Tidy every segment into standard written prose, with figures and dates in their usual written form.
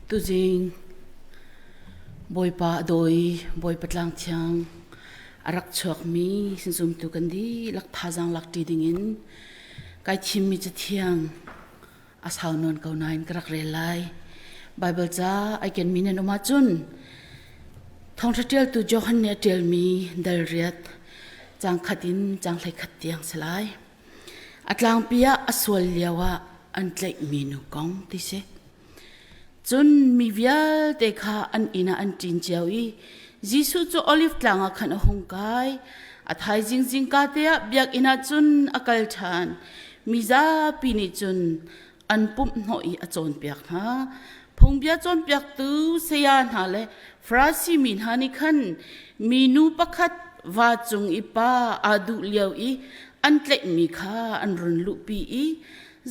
Tuzing Bawipa a daw i Bawipa tlang thiang a rak chuakmi zumtu kan dihlak thazaang lak ṭi dingin kai thimmi cathiang a sau nawn ko nain ka rak rel lai. Baibal ca ai kenmi nan um ahcun Thawngṭha ṭialtu Johan nih a ṭialmi dal riat caang khat in caang 11 tiang si lai. A tlangpi ah a sual lioah an tlaihmi nu kong ti si. Cun mi vialte kha an inn ah an ṭin cio i Jesuh cu Oliv tlang ah khan a hung kai. A thaizing zingka te ah biakinn ah cun a kal ṭhan. Mi zapi nih cun an pumh hnawh i a cawnpiak hna. Phungbia cawnpiaktu saya hna le Farasi mi hna nih khan minu pakhat va cung i pa aa duh lio i an tlaihmi kha an run luhpi i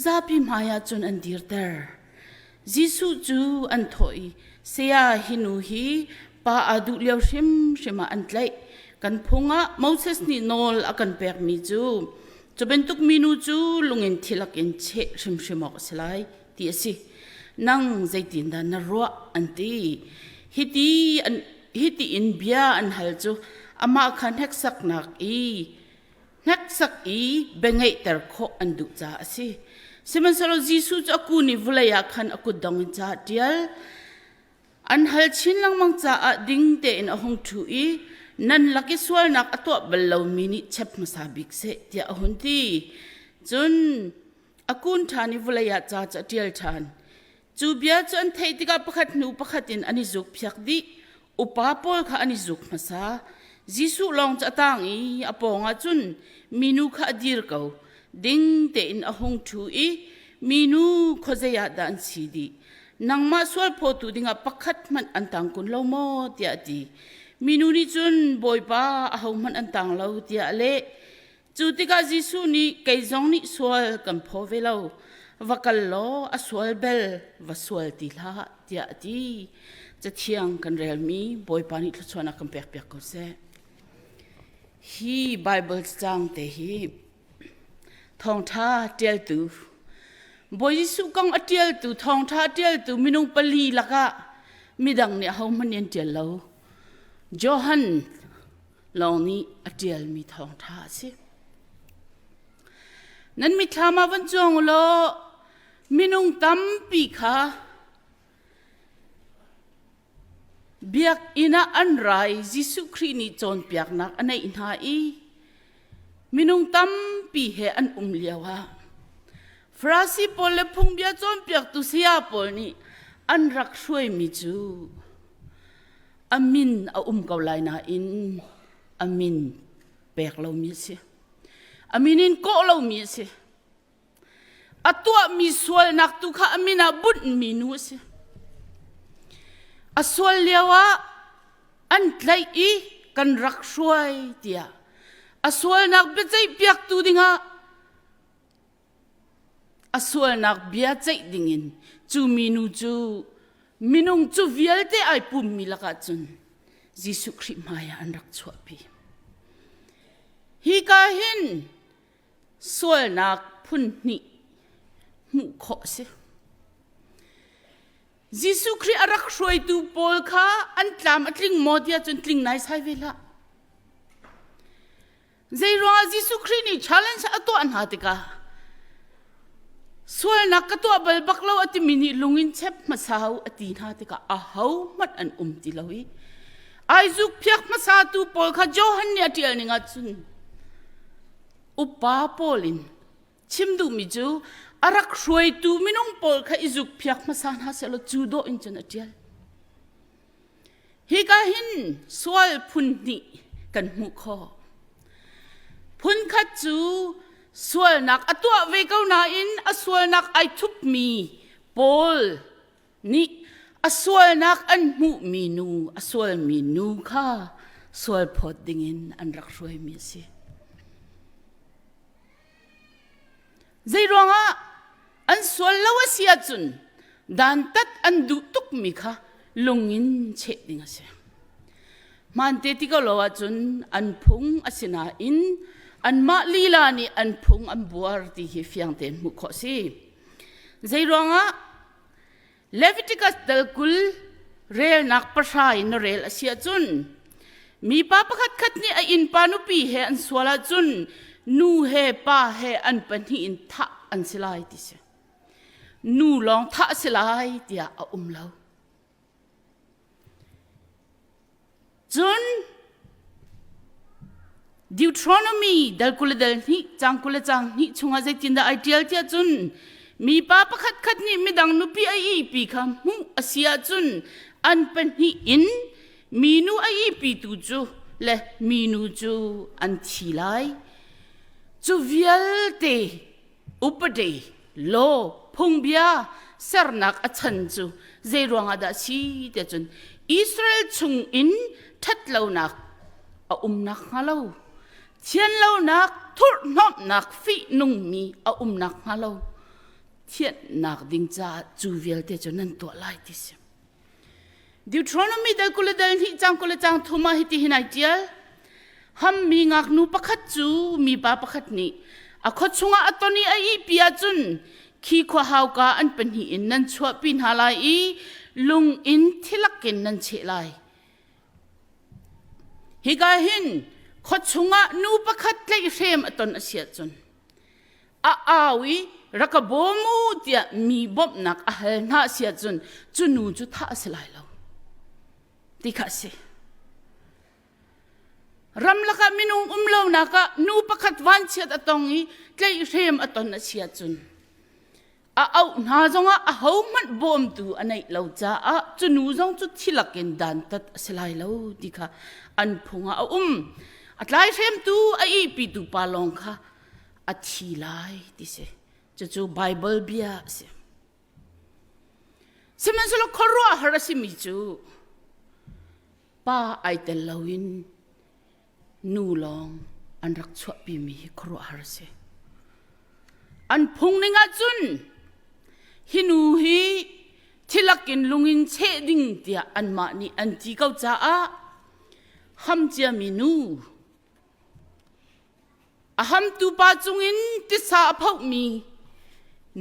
zapi hmaiah cun an dirter. Jesuh cu an thawh i, Saya, hi nu hi pa aa duh lio hrimhrim ah an tlaih. Kan phung ah Moses nih nawl a kan pekmi cu, cu bantuk minu cu lungin thilak in cheh hrimhrim awk a si lai, ti a si. Nang zeitindah na ruah? an ti. Hiti, an, hiti in bia an hal cu amah kha hneksaknak i hneksak i biangeihter khawh an duh caah a si. Sihmanhsehlaw Jesuh cu a kun i vawlei ah khan a kutdong in ca a ṭial. An hal chin lengmang caah ding tein a hung ṭhu i nan lak i sualnak a tuah bal lomi nih chep hmasa bik seh tiah a hun ti. Cun a kun ṭhan i vawlei ah ca cu a ṭial ṭhan. Cu bia cu an theih tikah pakhat hnu pakhat in an i zukphiak dih. Upa pawl kha an i zuk hmasa. Jesuh lawng cu a tang i a pawngah cun minu kha a dir ko. Ding tein a hung ṭhu i minu khuazei ah dah an si dih? Nangmah sualphawtu dingah pakhat hmanh an tang kun lo maw? tiah a ti. Minu nih cun Bawipa ahohmanh an tang lo tiah a leh. Cu tikah Jesuh nih kei zong nih sual kan phaw ve lo, va kal law a sual bel va sual ti hlah tiah a ti. Cathiang kan relmi Bawipa nih thluachuahnak kan pekpiak ko seh. Hi Bible cang te hi thawngṭha ṭialtu Bawi Jesuh kong a ṭialtu thawngṭha ṭialtu minung pali lakah midang nih ahohmanh nih an ṭial lo. Johan lawng nih a ṭialmi thawngṭha a si. Nan mitthlam ah van cuang u law minung tampi kha biakinn ah an ra i Jesuh Khrih nih cawnpiaknak a neih hna i minung tampi he an um lioah Farasi pawl le phungbia cawnpiaktu saya pawl nih an rak hruaimi cu a min a um ko lai nain a min pek lomi a si. A min in kawh lomi a si. A tuahmi sualnak tu kha a min ah bunhmi nu a si. A sual lio ah an tlaih i kan rak hruai tiah a sualnak biaceih piaktu dingah A sualnak bia ceih dingin cu minu cu minung cu vialte ai pummi lakah cun Jesuh Khrih hmaiah an rak chuahpi. Hika hin sualnak phun hnih hmuh khawh a si. Jesuh Khrih a rak hruaitu pawl kha an tlam a tling maw tiah cun tling naisai ve hlah. Zeiruangah Jesuh Khrih nih challenge a tuah hna tikah sualnak ka tuah bal bak lo a timi nih lung in chep hmasa u a ti hna tikah aho hmanh an um ti lo i ai zukphiak hmasa tu pawl kha Johan nih a ṭial ning ah cun upa pawl in chim duhmi cu a rak hruaitu minung pawl kha i zukphiak hmasa hna sehlaw cu dawh in cun a ṭial. Hika hin sual phun hnih kan hmuh khawh. Phunkhat cu sualnak a tuah ve ko nain a sualnak ai thupmi Paul nih a sualnak an hmuhmi nu, a sualmi nu kha sualphawt dingin an rak hruaimi a si. Zeiruangah an sual lo a si ahcun dantat an duh tukmi kha lung in cheh ding a si. Hmaante ti ko lo ahcun an phung a si nain anmah lila nih an phung an buar ti hi fiang tein hmuh khawh a si. Zeiruangah? Leviticus dal 20 relnak pahra in na rel a si ahcun mipa pakhat khat nih a innpa nupi he an sual ahcun nu he pa he an pahnih in thah an si lai ti si. Nu lawng thah a si lai tiah a um lo. Cun Deuteronomy dal 20 le dal hnih cang 20 le cang hnih chungah zeitindah ai ṭial tiah cun mipa pakhatkhat nih midang nupi a ihpi kha hmuh a si ahcun an pahnih in minu a ihpitu cu le minu cu an thi lai. Cu vialte upadi law phungbia sernak a chan cu zei ruangah dah si tiah cun Israel chung in ṭhatlonak a um nakhnga lo thianlonak thurhhnawmhnak fihnungmi a um nakhnga lo thianhnak ding caah cu vialte cu nan tuah lai ti si. Deuteronomy dal 20 le dal hnih cang 20 le cang thum ah hiti hin ai ṭial. Hammi ngaknu pakhat cu mipa pakhat nih a khua chungah a ton i a ihpi ahcun khi khua hauka an pahnih in nan chuahpi hna lai i lung in thilak in nan cheh lai. Hika hin khua chungah nu pakhat tlaihhrem a ton a si ahcun a au i rak ka bawm u tiah mi bawmhnak a hal hna si ahcun cu nu cu thah a si lai lo ti kha a si. Ramlak ah minung um lonak ah nu pakhat vanchiat a tong i tlaihhrem a ton a si ahcun a auh hna zongah ahohmanh bawmtu a neih lo caah cu nu zong cu thilak in dantat a si lai lo ti kha an phung ah a um. A tlaihremtu a ihpitu pa lawng kha a thi lai ti si. Cucu Baibal bia a si. Sihmanhsehlaw khuaruahhar a simi cu pa ai tel loin nu lawng an rak chuahpimi hi khuaruahhar a si. An phung ning ahcun hi nu hi thilak in lung in cheh ding tiah anmah nih an ti ko caah ham ciami nu A hamtu pa cungin titsa a phohmi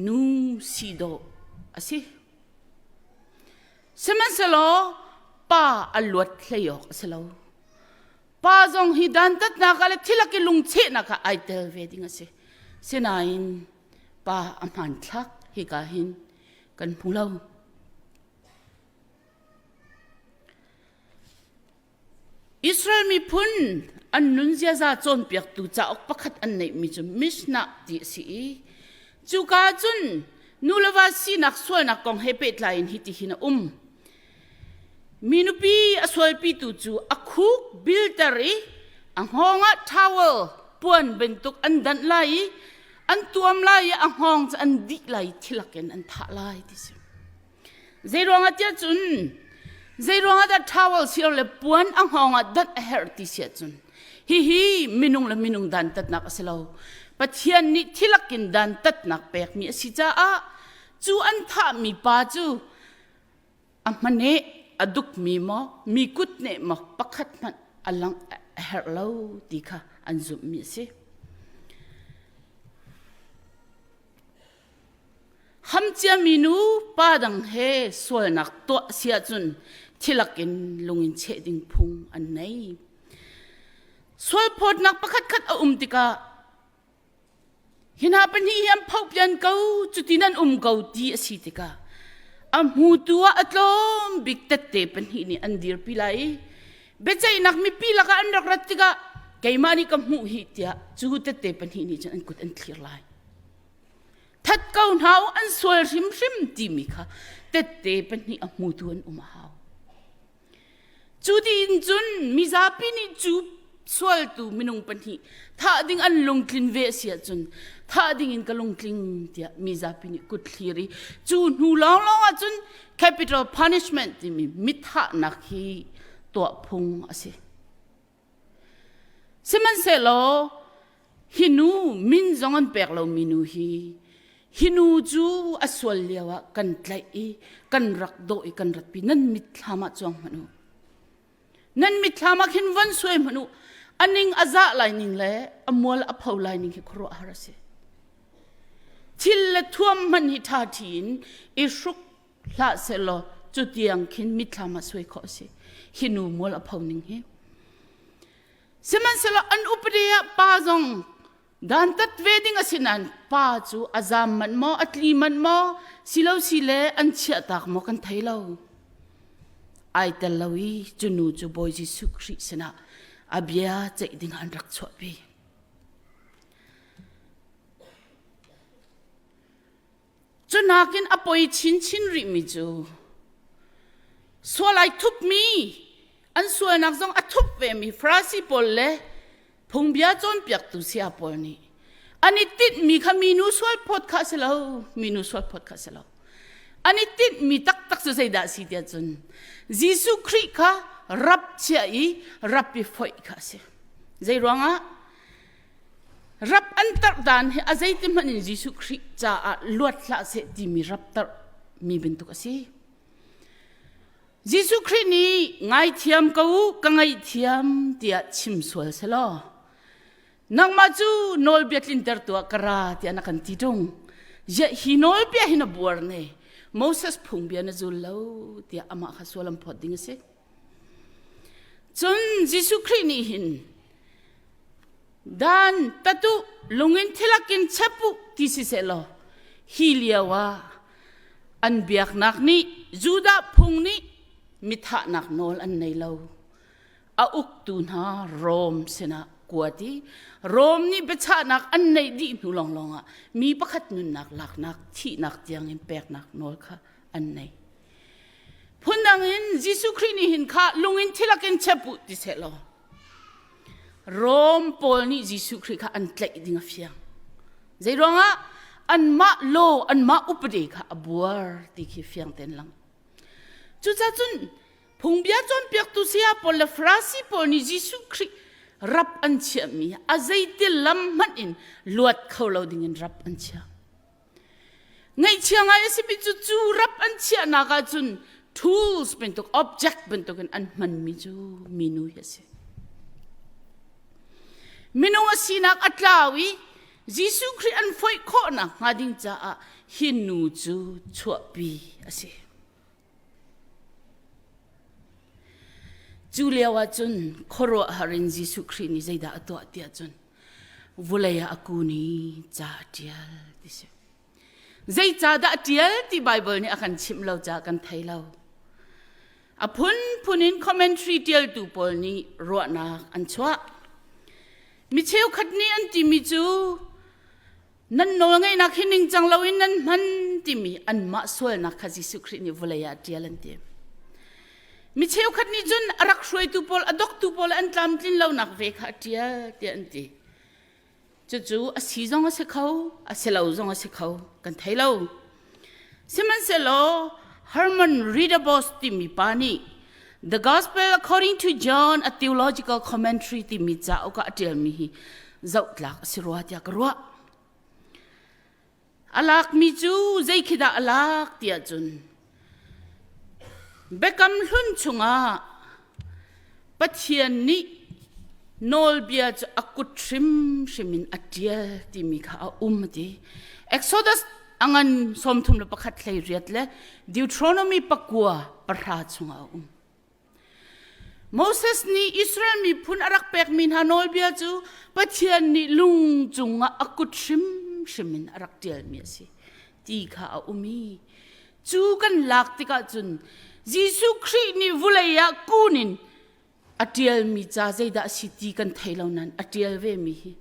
nu si dawh a si. Sihmanhsehlaw pa a luat hlei awk a si lo. Pa zong hi dantatnak ah le thilak i lungchehnak ah ai tel ve ding a si. Sinain pa a hmanthlak hika hin kan hmu lo. Israel miphun an nun ziaza cawnpiaktu cauk pakhat an neihmi cu Mishnah ti a si i cuka ah cun nu le va sinak sualnak kong he pehtlai in hitihin a um. Mi nupi a sualpitu cu a khuk bilter i a hngawng ah towel puan bantuk an danh lai i an tuam lai i a hngawng cu an dih lai i thilak in an thah lai ti si. Zeiruangah tiah cun zeiruangah dah towel sir le puan a hngawng ah danh a herh ti si ahcun hihi minung le minung dantatnak a si lo. Pathian nih thilak in dantatnak pekmi a si caah cu an thahmi pa cu a hmane a dukmi maw mi kut neh maw pakhat hmanh a lang a herh lo ti kha an zumhmi a si. Hamciami nu pa dang he sualnak tuah si ahcun thilak in lung in cheh ding phung an nei. Sualphawtnak pakhatkhat a um tikah hi hna pahnih hi an phohpian ko cutin an um ko ti a si tikah a hmutu ah a tlawm bik tette pahnih nih an dirpi lai i biaceihnak mipi lakah an rak rat tikah keimah nih ka hmuh hi tiah cu tette pahnih nih cun an kut an thlir lai. That ko hna u an sual hrimhrim timi kha tette pahnih a hmutu an um a hau. Cu tiin cun mizapi nih cu sualtu minung pahnih thah ding an lungtlin ve a si ahcun thah ding in ka lungtling tiah mizapi nih kut thlir i cu hnu lawnglawng ahcun capital punishment timi mithahnak hi tuah phung a si. Sihmanhsehlaw hi nu min zong an pek lomi nu hi hi nu cu a sual lio ah kan tlaih i kan rak dawh i kan ratpi nan mitthlam ah cuang hmanh u. Nan mitthlam ah khin von suai hmanh u. A ning a zah lai ning le a mual a pho lai ning hi khuaruahhar a si. Thil le thuam hmanh hi ṭha ṭhi in i hruk. hlah sehlaw cu tiang khin mitthlam ah suai khawh a si. Hi nu mual a pho ning hi. Sihmanhsehlaw an upadi ah pa zong dantat ve ding a si nain pa cu a zaam manh maw, a tli manh maw, silo si le an chiahtak maw kan thei lo. Ai tel lo i cu nu cu Bawi Jesuh Khrih sinah a bia ceih ding an rak chuahpi. Cu nakin a poi chinchin rihmi cu sual ai thupmi an sualnak zong a thup vemi Farasi pawl le phungbia cawnpiaktu saya pawl nih an i tinhmi kha minu sual phawt kha a si lo minu sual phawt kha a si lo an i tinhmi taktak cu zeidah a si tiah cun Jesuh Khrih kha rap chia i rap i foih kha a si zei ruangah Rap an tarh dan hi a zeiti hmanh in Jesuh Khrih caah luat hlah seh timi rap tarh mi bantuk a si. Jesuh Khrih nih ngaithiam ko u, ka ngaihthiam tiah chim sual selaw nangmah cu nawlbia tlinter tuah ka ra tiah na kan ti ṭung. Ziah hi nawlbia hi na buar ne Moses phungbia na zul lo tiah amah kha sual an phawt ding a si. Cun Jesuh Khrih nih hin Dan tatu lungin thilakin chep u ti si sehlaw hi lio ah an biaknak nih Judah phung nih mithahnak nawl an nei lo. A uktu hna Rom sinah kuat i Rom nih biachahnak an neih dih hnu lawnglawng ah mi pakhat nunnak laknak thihnak tiangin peknak nawl kha an nei. Phundang in Jesuh Khrih nih hin kha lungin thilakin chep u ti sehlaw Rom pawl nih Jesuh Khrih kha an tlaih ding a fiang. Zei ruangah anmah law, anmah upadi kha a buar ti khi fiang tein lang. Cucaah cun phungbia cawnpiaktu saya pawl le Farasi pawl nih Jesuh Khrih rap an chiahmi a zeiti lam hmanh in luat kho lo dingin rap an chiah. Ngaihchia ngai a simi cu cu rap an chiahnak ahcun tools bantuk object bantukin an hmanmi cu minu hi a si. Minung a sinak a tlau i Jesuh Khrih an foih khawhnak hnga ding caah hi nu cu chuahpi a si. Cu lio ahcun khuaruahhar in Jesuh Khrih nih zeidah a tuah tiah cun vulei ah a kun i ca a ṭial ti si. Zeicahdah a ṭial ti Baibal nih a kan chimh lo caah kan thei lo. A phunphun in commentary ṭialtu pawl nih ruahnak an chuah. Mi cheukhat nih an timi cu nan nawlngeihnak hi ningcang loin nan hman timi anmah sualnak kha Jesuh Khrih nih vawlei ah a ṭial an ti. Mi cheukhat nih cun a rak hruaitu pawl, a doktu pawl an tlamtlin lonak ve kha a ṭial tiah an ti. Cucu a si zong a si kho, a si lo zong a si kho, kan thei lo. Sihmanhsehlaw Herman Ridderbos timi pa nih The Gospel According to John, a Theological Commentary timi cauk ah a ṭialmi hi zohtlak a si rua tiah ka ruah. A lakmi cu zei khi dah a lak tiah cun Biakam Hlun chungah Pathian nih nawlbia cu a kut hrimhrim in a ṭial timi kha a um a ti. Exodus a ngan 31 hleiriat le Deuteronomy pakua pahra chungah a um. Moses nih Israel miphun a rak pekmi hna nawlbia cu Pathian nih lung cungah a kut hrimhrim in a rak ṭialmi a si ti kha a um i cu kan lak tikah cun Jesuh Khrih nih vulei ah kun in a ṭialmi ca zeidah a si ti kan thei lo nain a ṭial vemi hi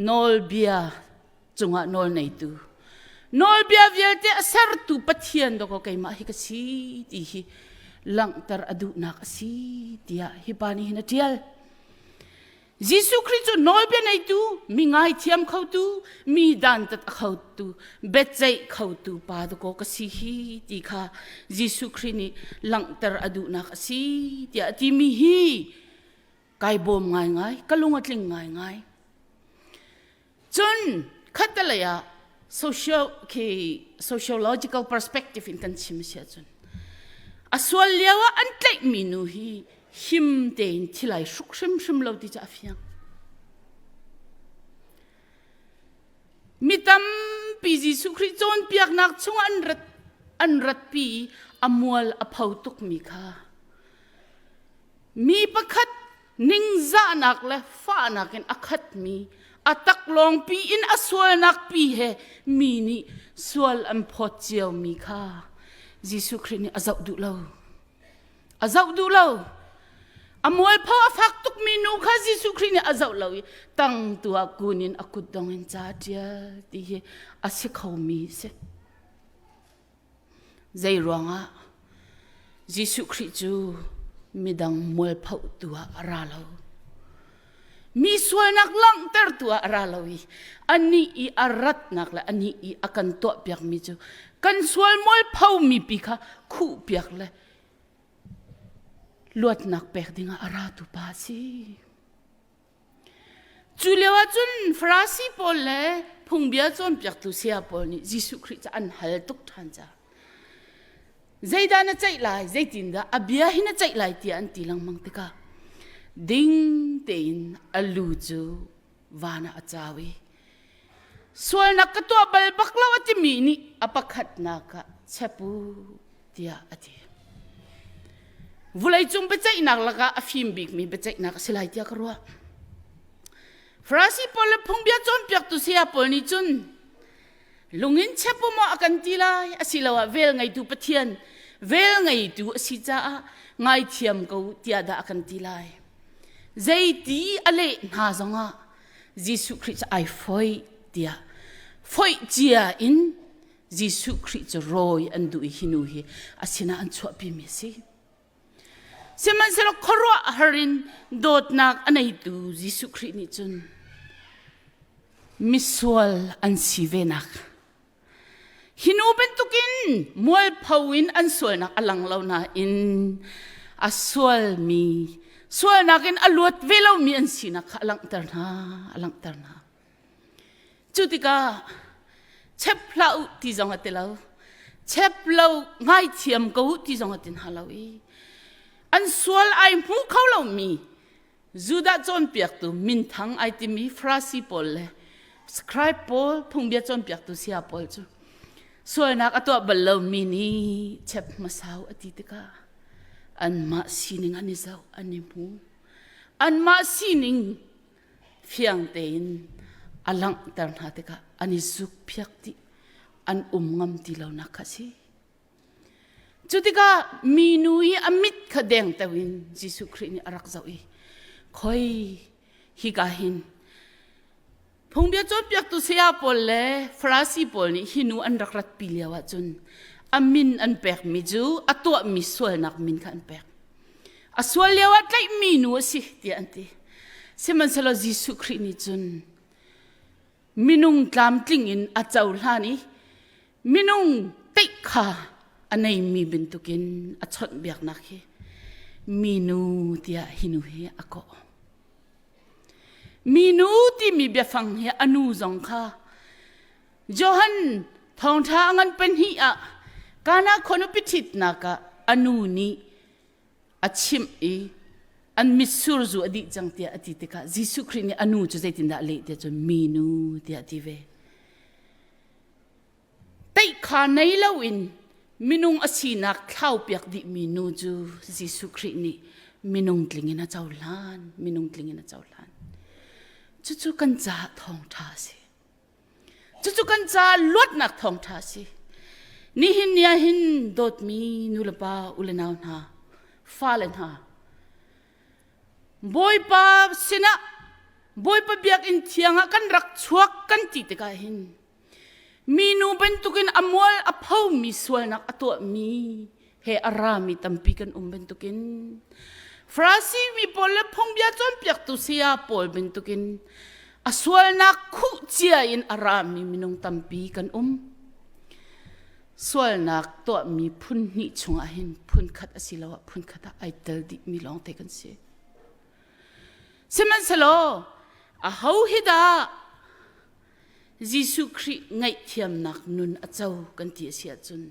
nawlbia cungah nawl neitu nawlbia vialte a sertu Pathian dawkaw keimah hi ka si ti hi langhter a duhnak a si tiah hi pa nih hin a ṭial. Jesuh Khrih cu nawlbia neitu, mi ngaithiam khotu, mi dantat a khotu, biaceih khotu pa dawkaw ka si hi ti kha Jesuh Khrih nih langhter a duhnak a si tiah a timi hi kai bawm ngaingai, ka lung a tling ngaingai. Cun khattelei ah social khi sociological perspective in kan chim si ahcun a sual lio ah an tlaihmi nu hi him tein thil ai hruk hrimhrim lo ti cu a fiang. Mi tampi Jesuh Khrih cawnpiaknak chungah an rat. an ratpi i a mual a pho tukmi kha mi pakhat ningzahnak le fahnak in a khatmi a taklawngpi in a sualnak pi he mi nih sual an phawt ciomi kha Jesuh Khrih nih a zoh duh lo. A zoh duh lo. A mualpho a fak tukmi nu kha Jesuh Khrih nih a zoh lo i tang tu ah kun in a kutdong in ca a ṭial ti hi a si khomi a si. Zei ruangah Jesuh Khrih cu midang mualpho tu ah a ra lo. Mi sualnak langhtertu ah a ra lo i anih i a ratnak le anih i a kan tuahpiakmi cu kan sual mualpho mi pi kha khuhpiak le luatnak pek dingah a ratu pa a si. Cu lio ah cun Farasi pawl le phungbia cawnpiaktu saya pawl nih Jesuh Khrih cu an hal tuk ṭhan caah zeidah na ceih lai, zeitindah a bia hi na ceih lai tiah an ti lengmang tikah ding tein a lu cu van ah a cau i sualnak ka tuah bal bak lo a timi nih a pakhatnak ah chep u tiah a ti. Vawleicung biaceihnak lakah a fim bikmi biaceihnak a si lai tiah ka ruah. Farasi pawl le phungbia cawnpiaktu saya pawl nih cun lungin chep u maw a kan ti lai asiloah vel ngeitu Pathian vel ngeitu a si caah ngaithiam ko tiah dah a kan ti lai. Zeiti a leh hna zongah Jesuh Khrih cu ai foih tiah foih cia in Jesuh Khrih cu rawi an duh i hi nu hi a sinah an chuahpimi a si. Sihmanhsehlaw khuaruahhar in dawtnak a neitu Jesuh Khrih nih cun misual an si venak hi nu bantukin mualpho in an sualnak a lang lo nain a sualmi sualnak in a luat ve lomi an sinak kha a langhter hna a langhter hna. Cu tikah chep hlah u ti zong a ti lo. Chep lo ngaithiam ko u ti zong a ti hna lo i an sual ai hmu kho lomi Judah cawnpiaktu minthang ai timi Farasi pawl le scribe pawl phungbia cawnpiaktu saya pawl cu sualnak a tuah bal lomi nih chep hmasa u a ti tikah anmah sining an i zoh an i hmu anmah sining fiang tein a langhter hna tikah an i zukphiak dih an um ngam ti lonak kha a si. Cu tikah minu i a mit kha dengteo in Jesuh Khrih nih a rak zoh i khoi hika hin phungbia cawnpiaktu saya pawl le Farasi pawl nih hi nu an rak ratpi lio ahcun a min an pekmi cu a tuahmi sualnak min kha an pek. A sual lio ah tlaihmi nu a si tiah an ti. Sihmanhsehlaw Jesuh Khrih nih cun minung tlamtling in a cohlan i minung teih kha a neimi bantukin a chawnhbiaknak hi minu tiah hi nu hi a kawh. Minu timi biafang hi a nu zong kha Johan thawngṭha a ngan pahnih ah Kana khua nupi ṭhitnak ah a nu nih a chimh i an mitsur zu a dih cang tiah a ti tikah Jesuh Khrih nih a nu cu zeitindah a leh tiah cun minu tiah a ti ve. Teih kha nei loin minung a sinak thlaupiak dihmi nu cu Jesuh Khrih nih minung tling in a cohlan, minung tling in a cohlan. Cucu kan caah thawngṭha a si. Cucu kan caah luatnak thawngṭha a si. Nihin ni ah hin dawtmi nulepa ulenau hna, fale hna, Bawipa sinah Bawipa biakinn thiang ah kan rak chuak kan ti tikah hin minu bantukin a mual a phomi sualnak a tuahmi he a rami tampi kan um bantukin Farasi mi pawl le phungbia cawnpiaktu saya pawl bantukin a sualnak khuh cia in a rami minung tampi kan um. Sualnak tuahmi phun hnih chungah hin phun khat asiloah phun khat ah ai tel dihmi lawngte kan si. Sihmanhsehlaw aho hi dah Jesuh Khrih ngaihthiamnak nun a co kan ti a si ahcun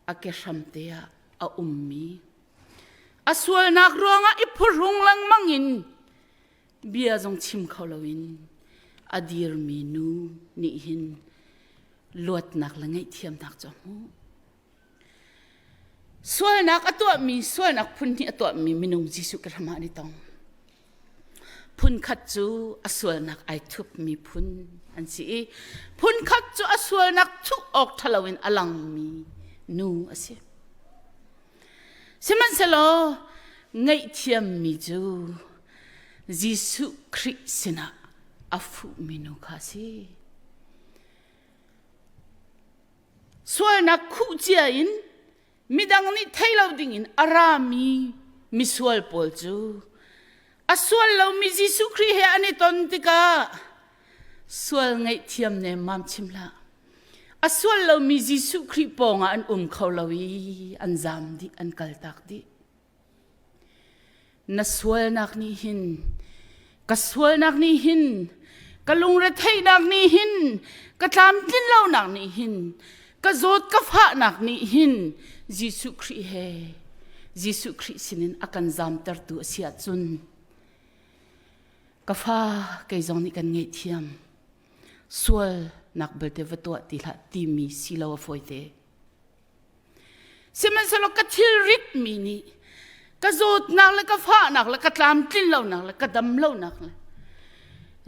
a kehram te ah a ummi a sualnak ruangah i phuhrung lengmang in bia zong chim kho loin a dirmi nu nih hin. Luatnak le ngaihthiamnak cu a hmuh. Sualnak a tuahmi, sualnak phun hnih a tuahmi minung Jesuh Khrih hram ah an i tong. Phun khat cu a sualnak ai thupmi phun an si i phun khat cu a sualnak thuh awk ṭhalo in a langmi nu a si. Sihmanhsehlaw ngaihthiammi cu Jesuh Khrih sinah a fuhmi nu kha a si. Sualnak khuh cia in midang nih thei lo dingin a rami misual pawl cu a sual lomi Jesuh Khrih he an i ton tikah sual ngaihthiam nemmam chim hlah. A sual lomi Jesuh Khrih pawngah an um kho lo i an zam dih, an kaltak dih. Na sualnak nih hin ka sualnak nih hin ka lungretheihnak nih hin ka tlamtlin lonak nih hin ka zawt ka fahnak nih hin Jesuh Khrih he Jesuh Khrih sinin a kan zamtertu a si ahcun ka fa kei zong nih kan ngaihthiam sualnak belte va tuah ti hlah timi si lo a fawite. Sihmanhsehlaw ka thilrit mi nih ka zawtnak le ka fahnak le ka tlamtlin lonak le ka dam lonak le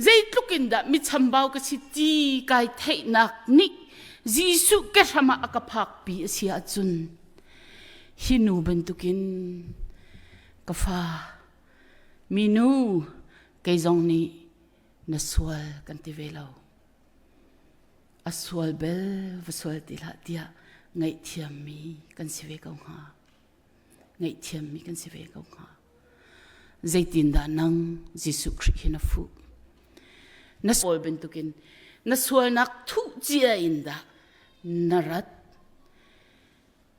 zeitluk in dah mi chambau ka si ti kai theihnak nih Jesuh ke hram ah a ka phakpi a si ahcun hi nu bantukin ka fa minu kei zong nih na sual kan ti ve lo. A sual bel va sual ti hlah tiah ngaihthiammi kan si ve ko hnga. Ngaihthiammi kan si ve ko hnga. Zeitindah nang Jesuh Khrih hi na fuh? Na sual bantukin na sualnak thuh cia in dah na rat?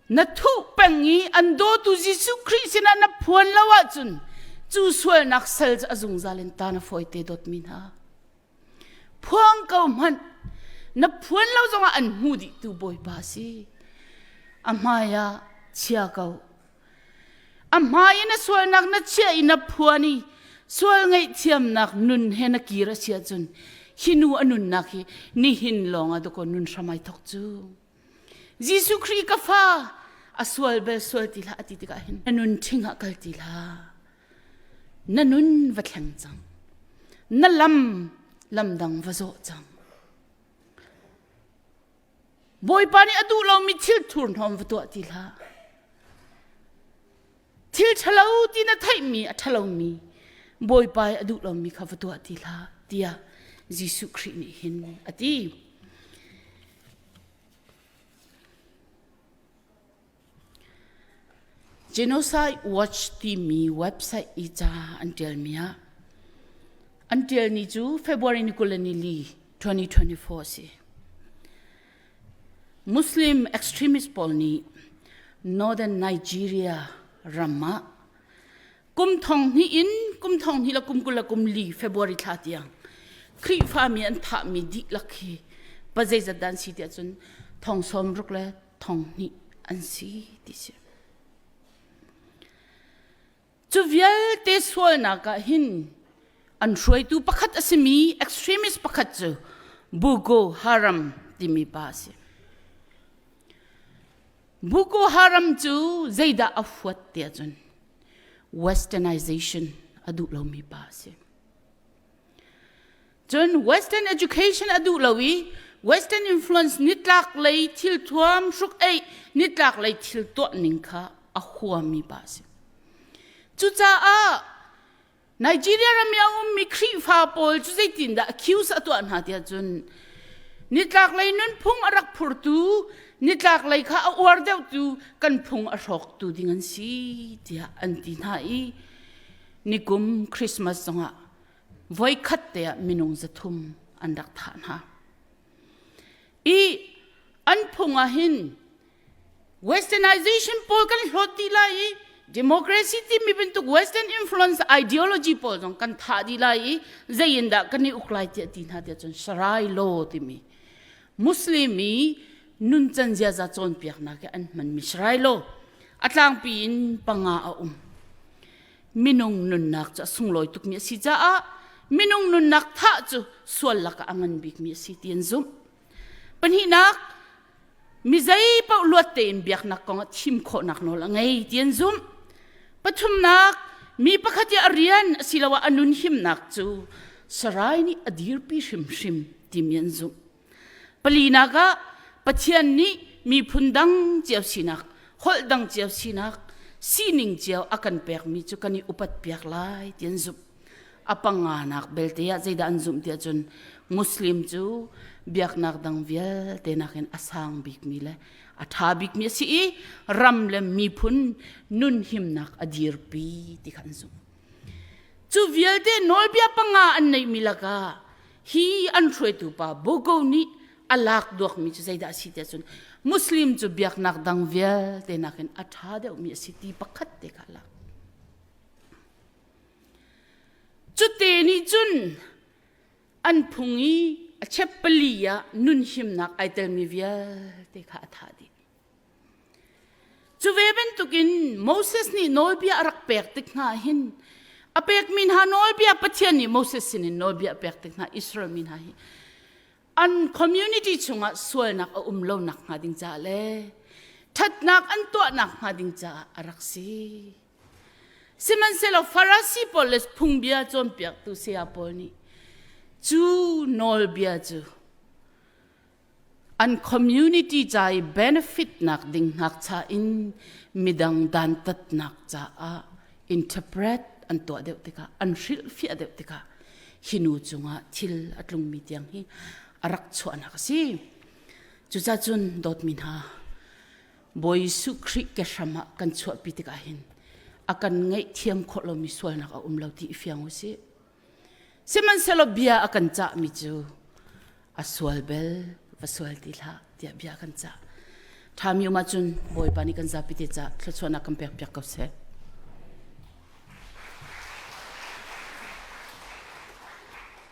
Na thuh peng i an dawtu Jesuh Khrih sinah na phuan lo ahcun cu sualnak sal cu a zungzal in ta na fawi te dawtmi hna. Phuang ko hmanh na phuan lo zongah an hmu dihtu Bawipa a si. A hmai ah chia ko. A hmai i na sualnak na chiah i na phuan i sual ngaihthiamnak nun he na kir a si ahcun hi nu a nunnak hi nihin lawng ah dakaw nun hram ai thawk cu. Jesuh Khrih ka fa a sual bel sual ti hlah a ti tikah hin na nun ṭhing ah kal ti hlah. Na nun va thleng cang. Na lam lamdang va zawh cang. Bawipa nih a duh lomi thil thurhnawm va tuah ti hlah. Thil ṭhalo ti na theihmi a ṭhalomi Bawipa i a duh lomi kha va tuah ti hlah tiah Jesuh Khrih nih hin a ti. Genocide Watch timi website i ca an ṭialmi ah an ṭial ni cu February ni 24, 2024 a si. Muslim extremist pawl nih Northern Nigeria ram ah kum thong hnih in kum thong hnih le kum 20 le kum li February thla tiang Khrihfami an thahmi dihlak hi pa zeizat dah an si tiah cun thong sawm ruk le thong hnih an si ti si. Cu vialte sualnak ah hin an hruaitu pakhat a simi extremist pakhat cu Boko Haram timi pa a si. Boko Haram cu zeidah a huat tiah cun westernization a duh lomi pa a si. Cun Western education a duh lo i Western influence nitlak lei thil thuam hruk eih nitlak lei thil tuah ning kha a huami pa a si. Cucaah Nigeria ram i a ummi Khrihfa pawl cu zeitindah accuse a tuah hna tiah cun nitlak lei nunphung a rak phurtu nitlak lei kha a uar deuhtu kan phung a hrawktu ding an si tiah an ti hna i nikum Christmas zongah voikhat te ah minung 300 an rak thah hna. I an phung ah hin westernization pawl kan hlawt dih lai i democracy timi bantuk western influence ideology pawl zong kan thah dih lai i zei in dah kan i uk lai tiah ti hna tiah cun Sharia law timi Muslim i nuncan ziaza cawnpiaknak i an hmanmi Sharia law a tlangpi in panga a um. Minung nunnak cu a sunglawi tukmi a si caah minung nunnak thah cu sual lakah a ngan bikmi a si ti an zumh. Pahnihnak, mi zei paoh luat tein biaknak kong ah thim khawhnak nawl a ngei ti an zumh. Pathumnak, mi pakhat i a rian asiloah a nun himnak cu Sarai nih a dirpi hrimhrim timi an zumh. Palinak ah Pathian nih miphun dang cio sinak, holh dang cio sinak, sining cio a kan pekmi cu kan i upat piak lai ti an zumh. A panganak belte ah zeidah an zumh tiah cun Muslim cu biaknak dang vialte nakin a sang bikmi le a ṭha bikmi a si i ram le miphun nun himnak a dirpi ti kha an zumh. Cu vialte nawlbia panga an neihmi lakah hi an hruaitu pa Bogo nih a lak duakmi cu zeidah a si tiah cun Muslim cu biaknak dang vialte nakin a ṭha deuhmi a si ti pakhat te kha a lak. Cute nih cun an phung i a chep pali ah nun himnak ai telmi vialte kha a thah dih. Cu ve bantukin Moses nih nawlbia a rak pek tik hna hin a pekmi hna nawlbia Pathian nih Moses sinin nawlbia a pek tik hna Israel mi hna hi an community chungah sualnak a um lo nak hnga ding caah le ṭhatnak an tuahnak hnga ding caah a rak si. Sihmanhsehlaw Farasi pawl le phungbia cawnpiaktu saya pawl nih cu nawlbia cu an community ca i benefit nak ding ngakcha in midang dantatnak caah interpret an tuah deuh tikah an hrilhfiah deuh tikah hi nu cungah thil a tlungmi tiang hi a rak chuahnak a si. Cucacun dawtmi hna Bawi Jesuh Khrih ke hram ah kan chuahpi tikah hin a kan ngaihthiam khawh lomi sualnak a um lo ti i fiang u sih. Sihmanhsehlaw bia a kan cahmi cu a sual bel va sual ti hlah tiah bia kan cah. Ṭhami um ahcun Bawipa nih kan zapi te cah thluachuahnak kan pek piak ko seh.